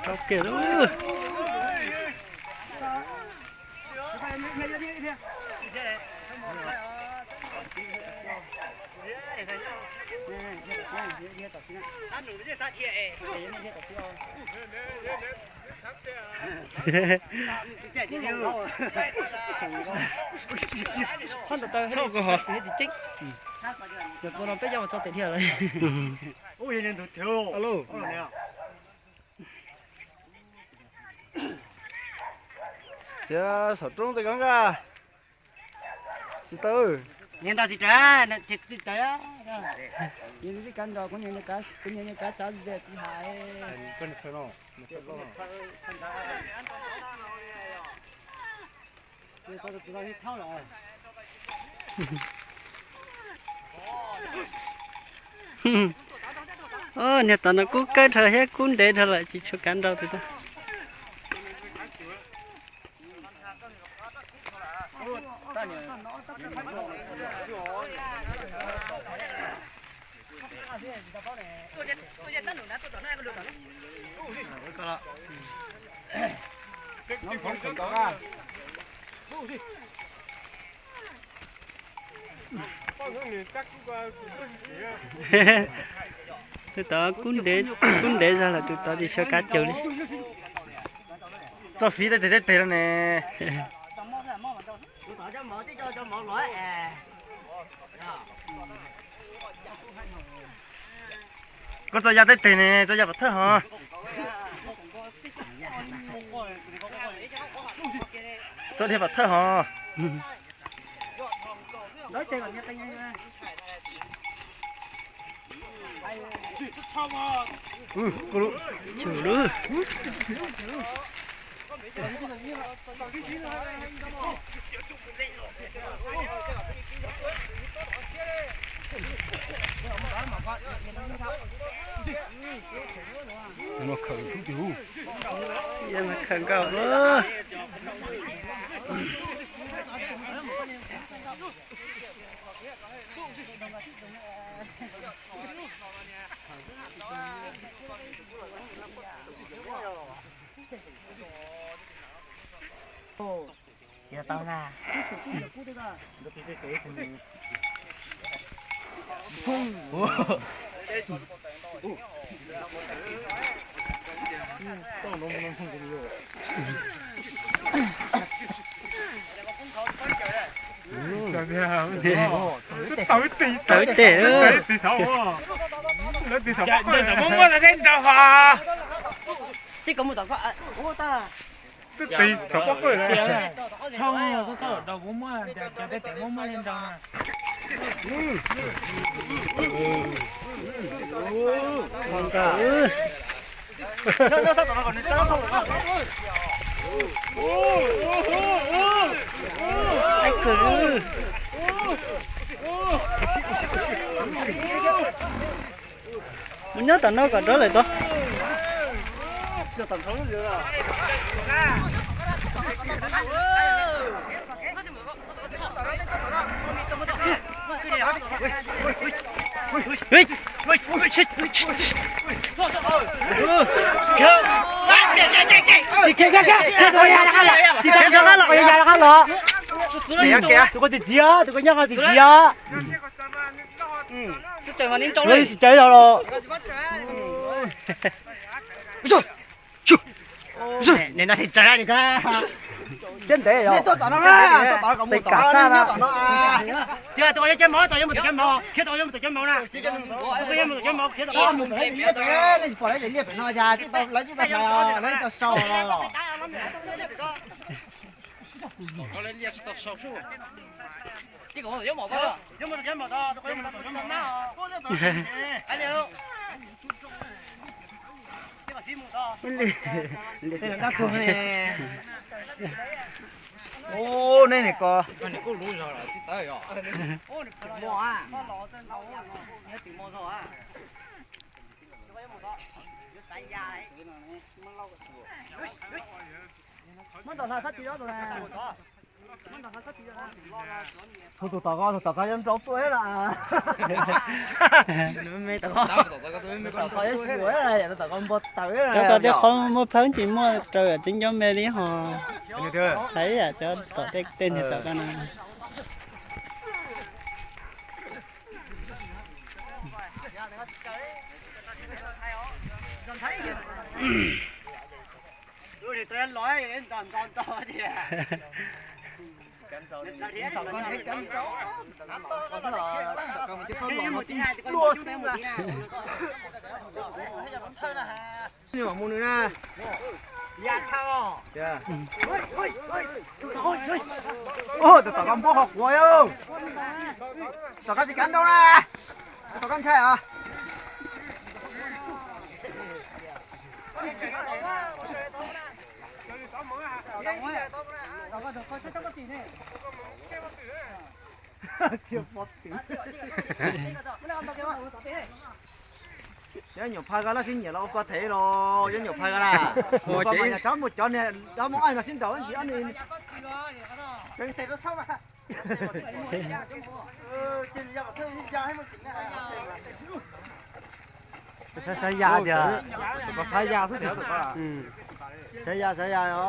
Tau kiag lawm. Txhob koj ho. Peb yog mus txog tes thiab lawm. Alo. Txiav saum roob tej kov nqa. Tsis tau. Niag nrog tsis raws, tsis raws. Niag nws kav nrog kuv, kuv niag niag kav tsav ze tsis hais. Niag tom no kub kawg dhau thiab kub ntev dhau lawm tsis tshua kav nrau tus tau. Tus tod kub ntev, kub ntev zog lawm tus tod tsis tshua kav caws li. Txoj fiv tej tes tej tes no ne. Koj txoj ya tej tes ne, txoj ya pov thawj ho. Txoj dhia pov thawj ho. Khaws nkauj. Tau na. Tawv tes. Twb tis tshaj, txhob txhob rau muab cov tej tes muab muab li nrau na. Mus nyob tom no kom rov lawm tod. Tus ko txiv txiv, tus ko nyob ko txiv txiv. Tsis tsis tau los. Nws no tsis tsaws ni ko. Siab ntev yog. Tes kam xaj na. Tus yuav cov mov, tus yuav mus tus cov mov, khiav tus yuav mus tus cov mov na. Tus yuav mus tus cov mov, khiav tus yuav mus. Pom lawv liaj pem no, lawv tsis tau sau. Ub, nej nim ko. Muab ntaus hla sab tid, muab ntaus hla sab tid. Hu tus tom ko, tus tom ko yuav nrau tuaj thiab na. Tus tom ko yuav xyuas, tus tom ko npau taws. Cov tom tej qhov muaj phawb tsis muaj raws tseeb cov me li ho. Hais yam cov tom tej tej niag tom ko no. Tus tom ko npuab qhov quav, tus tom ko tsis kav nrau na, tus tom ko ntshai os. Cov nyuam phaj ko laj sib nyiam los ua ko them los cov nyuam phaj ko na. Ua ko mas nyuam cov mus cov niag cov mus aim no sib nraud ntsis ob nws. Saib saib ya tiag, saib ya xwb tiag. Saib ya saib ya os.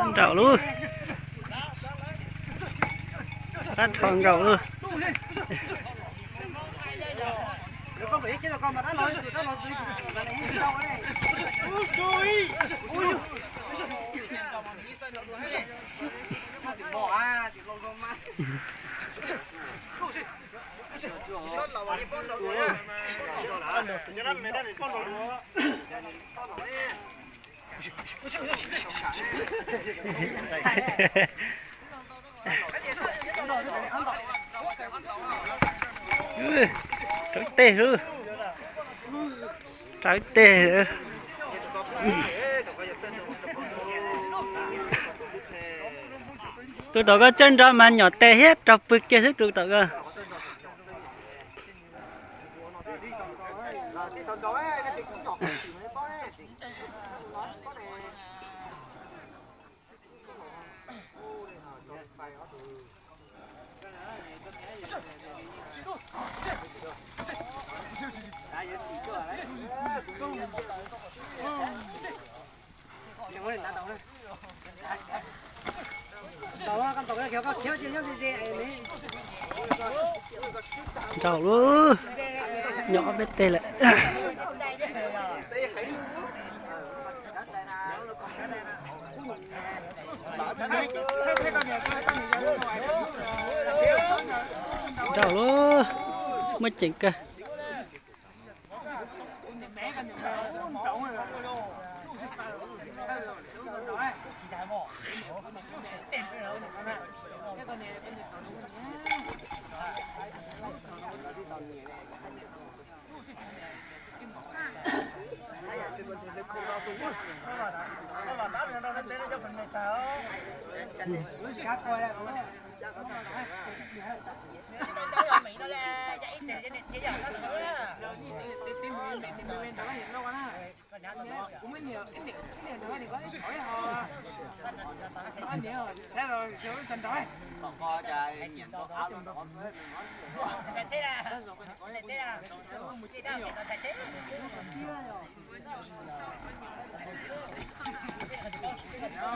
Nraum lub, qab tho nraum lub. Rawv teg lub, rawv teg. Tus tom ko tsawg nrov mas nyom tes thiab raug pw kiag xwb tus tom ko. Nraum lub, nyob ob peb teg lawm. Nraum lub, muaj ceem kawg.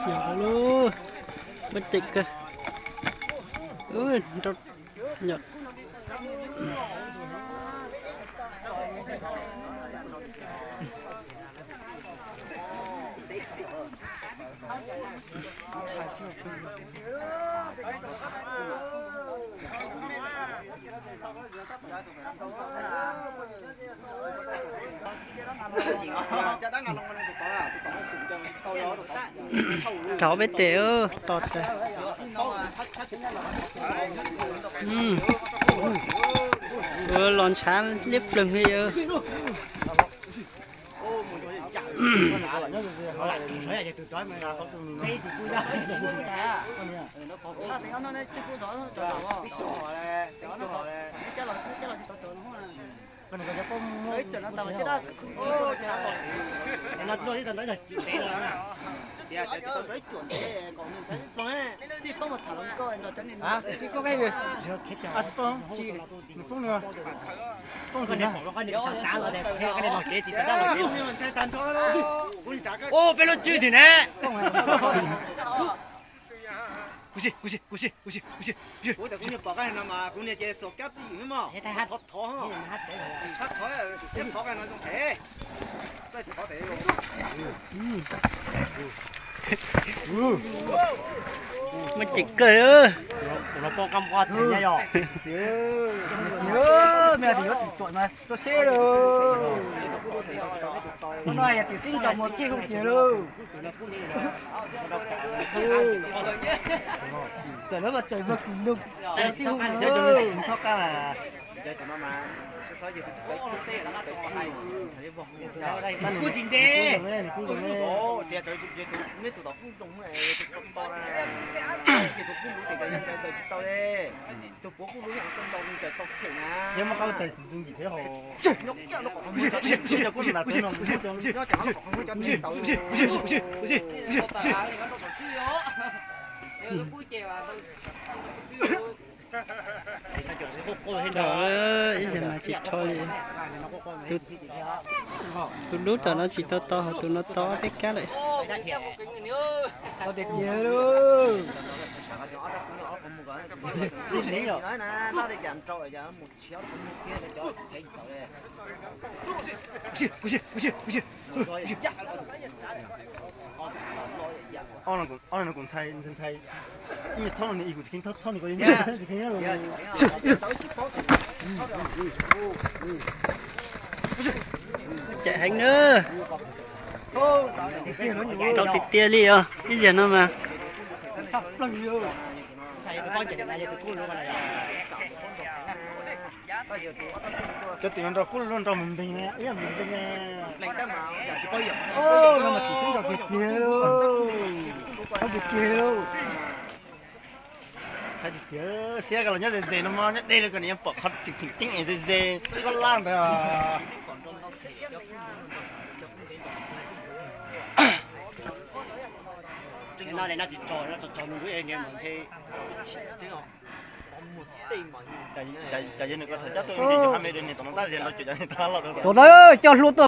Yog lub, muaj ceem kawg. Rau peb tes to tas. Los ntshav liab ploog li. Ub, peb lub tswb twg ne? Kuv sim, kuv sim, kuv sim, kuv sim, kuv sim, kuv sim. Kuv tias kuv niag pom qab no mas kuv niag ces xuas kab twj ywm xwb mog. Thov thov, thov thov no zoo phem. Muaj ceem kawg. Kuv los poj kab npua txheem nyab yog. Me tias yuav tim tuam mas tuaj seb lauj. Hnub no yog tim xib nrog mus thiaj hu tiag lauj. Txawm lawv mas txawm mas kuv nug thiaj hu. Kuv tsis ntes. Tus puav kuj lub yeej tau ntaus nws txawm tau kheem na. Yog muaj qab txawm tus ntxim thiab hos. Ib zaug mas tsis rho li. Tus dub tom no tsis tau tau, hos tus no tau ob peb kab lawm. Tau tiag tiag lauj. Ob no kuv ntshai, ntshai, ntshai. Ib thaub no nws ib kuv tsis kheev thaub, thaub nws ko. Cem heev na. Rau tiag tiag li os, ib zaug no mas. Cov tim no nrog kub lub nrog mus npeeg na, ib yam mus npeeg na. No mas tsis xub nrog tiag tiag lauj. Tiag tiag lauj. Tiag tiag, siab koj los nyob ze ze no mas nyob deb li koj niam pom qhov tseem tseem ceeb es ze ze laj laj ntawd. Cas yog nws ko thaum cab tuaj ntsis yus hab me de niag tom no tab sis nrau cuam cov niag tag los. Tus no coj hlua tuaj